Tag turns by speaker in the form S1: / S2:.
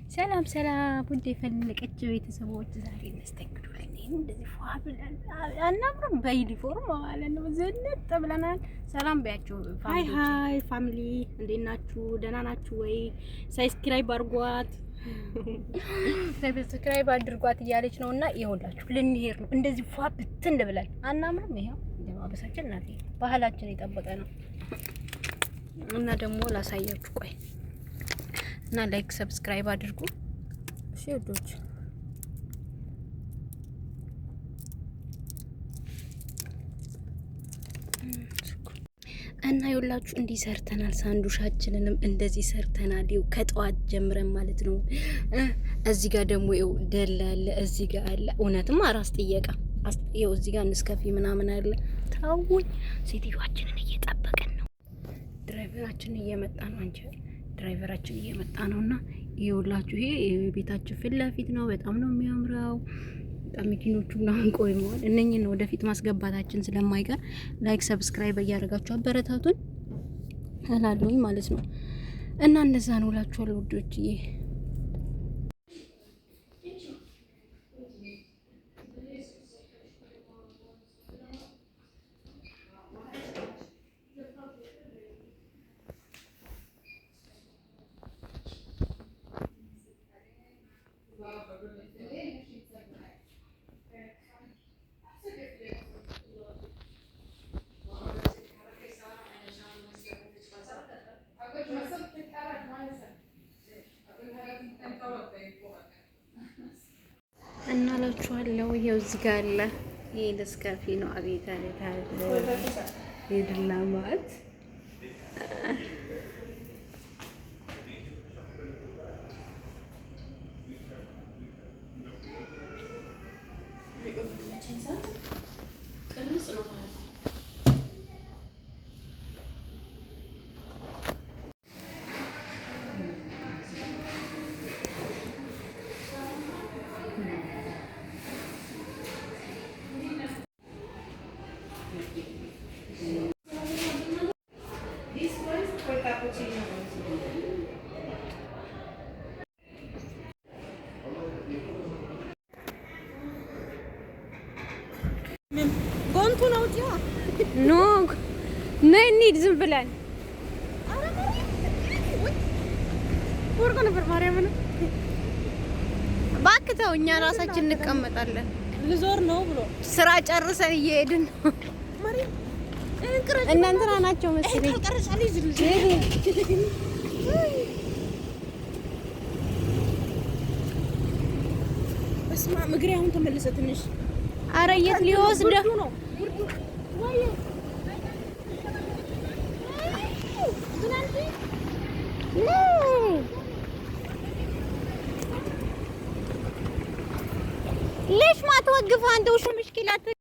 S1: ሰላም ሰላም፣ ውድ የፈለቀች ቤተሰቦች ዛሬ መስተንግዶ ልንሄድ እንደዚህ ፏ ብለን አናምርም? በዩኒፎርም ማለት ነው፣ ዝንጥ ብለናል። ሰላም በያቸው።
S2: Hi hi family፣ እንዴት ናችሁ? ደህና ናችሁ ወይ? Subscribe አድርጓት፣
S1: Subscribe አድርጓት እያለች ነው። እና ይኸውላችሁ ልንሄድ ነው። እንደዚህ ፏ ብትን ብለን አናምርም? ይኸው አለባበሳችን እናቴ ባህላችን የጠበቀ ነው። እና ደግሞ ላሳያችሁ፣ ቆይ እና like subscribe አድርጉ። እሺ ውዶች፣ እና ይኸውላችሁ እንዲህ ሰርተናል። ሳንዱሻችንንም እንደዚህ ሰርተናል። ይኸው ከጠዋት ጀምረን ማለት ነው። እዚህ ጋር ደግሞ ይኸው ደላ አለ፣ እዚህ ጋር አለ። እውነትም አራስ ጥየቃ ይኸው እዚህ ጋር ንስከፊ ምናምን አለ። ታውኝ ሴትዮዋችንን እየጠበቅን ነው። Driver ኣችን እየመጣ ነው። አንቺ driver ኣችን እየመጣ ነው። እና ይኸውላችሁ ይሄ የቤታችን ፊት ለፊት ነው። በጣም ነው የሚያምረው። በጣም መኪኖቹ ምናምን ቆመዋል። እነኝህን ወደፊት ማስገባታችን ስለማይቀር like subscribe እያደረጋችሁ አበረታቱን እላለሁኝ ማለት ነው። እና እንደዛ ነው እላችኋለሁ ውዶችዬ። እና እላችኋለሁ ይሄው እዚህ ጋር አለ። ይሄ ነስካፌ ነው። አቤት አቤት አቤት የድላ ማለት
S2: ጎንቱ ነው።
S1: No ነይ እንሂድ ዝም ብለን ወርቆ ነበር። ማርያም ነው እባክህ ተው፣ እኛ ራሳችን እንቀመጣለን።
S2: ልዞር ነው ብሎ
S1: ስራ ጨርሰን እየሄድን ነው። እናንተና ናቸው መሰለኝ።
S2: በስመ አብ እግሬ አሁን ተመለሰ ትንሽ።
S1: ኧረ የት ሊወስደው
S2: ነው?
S1: ليش ما توقف انت وشو مشكلتك؟